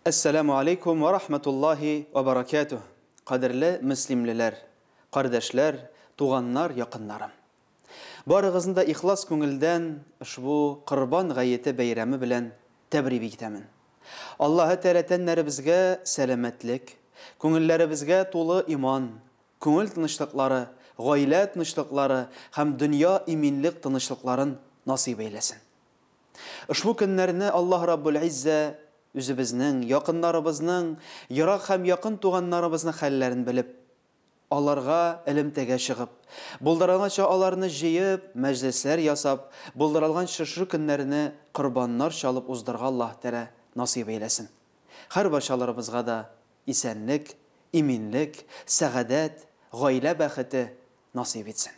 Әссәләмү алейкум вә рахматуллаһи вә баракатуһ! Кадерле мөслимлеләр, кардәшләр, туганнар, якыннарым! Барыгызны да ихлас күңелдән ошбу Корбан гаете бәйрәме белән тәбрик итәмен. Аллаһы Тәгалә тәннәребезгә сәламәтлек, күңелләребезгә тулы иман, күңел тынычлыклары, гаилә тынычлыклары һәм дөнья иминлек тынычлыкларын насыйп әйләсен. Ошбу көннәрне Аллаһ Раббул Иззә үзебезнең, якыннарыбызның, ерак һәм якын туганнарыбызның хәлләрен белеп, аларга элемтәгә чыгып, булдыралганча аларны җыеп, мәҗлесләр ясап, булдыралганча шушы көннәрне корбаннар чалып уздырырга Аллаһ Тәгалә насыйп әйләсен. Һәрбарчаларыбызга да исәнлек, иминлек, сәгадәт, гаилә бәхете насыйп итсен.